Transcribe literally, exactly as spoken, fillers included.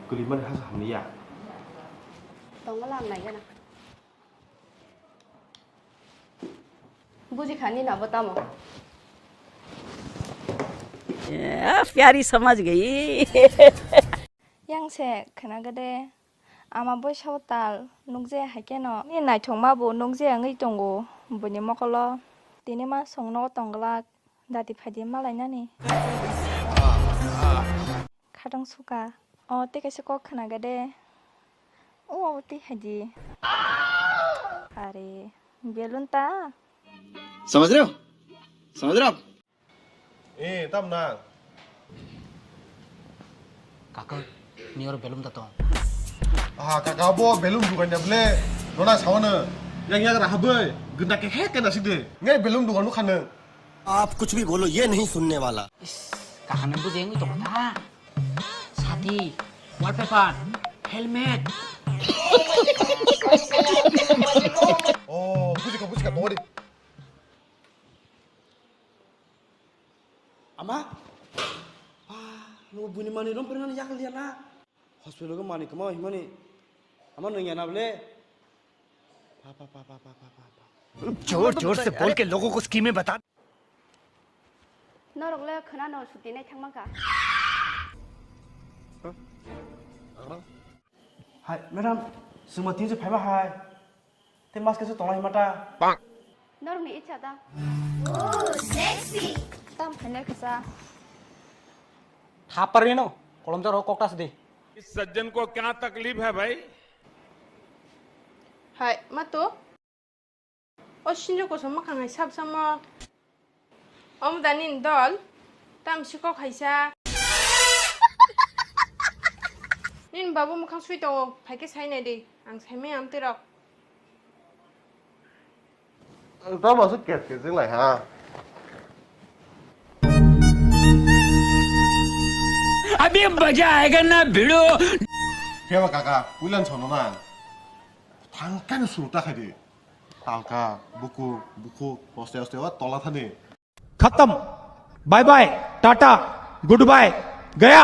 Kwlwimani hasa hamya. Tongo lang naigana. Buji khani nabo tamo. ए, प्यारी समझ गई। Yang se khna gade ama boisa o tal nukje hai keno ni naithokma bo nukje wngwi tongo buini mokolo tini ma songno tongglak dati phaidi malainani. Khatang suka o tei kaisa kok khna gade o tei haidi. Are belun ta. समझ रहे हो? समझ रहे हो आप? Eh, tam na. Kaka, ni oro belum ta tong. Ah, kaka bo belum dukan ya ble. Nona sawana. Yang yang rahabai. Genda ke he kena side. Ngai belum dukan lu khana. आप कुछ भी बोलो, ये नहीं सुनने वाला। Is, kaka na bujeng itu kata. Sati, wallpaper, helmet. Oh, bujika bujika dori. Ama? Pa, no buni mani rom pernan yak liya na. Hospital ko mani kama himani. Ama nang yana ble. Pa pa pa pa pa pa pa pa. जोर जोर से बोल के लोगों को स्कीमें बता। Norok le khna no suti nai thangma ka. Hai, madam, suma tin se phaiba hai. Te mas kaisa tongla himata. Norokni icha da. Oh, sexy. Tam phainai kisa. Thapar rino, kolom jaro koktas de. इस सज्जन को क्या तकलीफ है भाई? Hai, ma to. O sinjo kosom mwkhang hai sab samo. Omo da nini dol, tam sikok haisa. Nini babu mwkhang sui tongo, phaikhe sai nai di, ang saimai amtwi rok. Tamo aswk ket ket jeng lai ha. अभी मजा आएगा ना भिड़ो। Khe ba kaka, puilan sono na. Thangkhe no suru ta khai di. Talka, buku, buku, hoste hoste wa tola thani. खत्म। Bye bye, tata, goodbye, गया।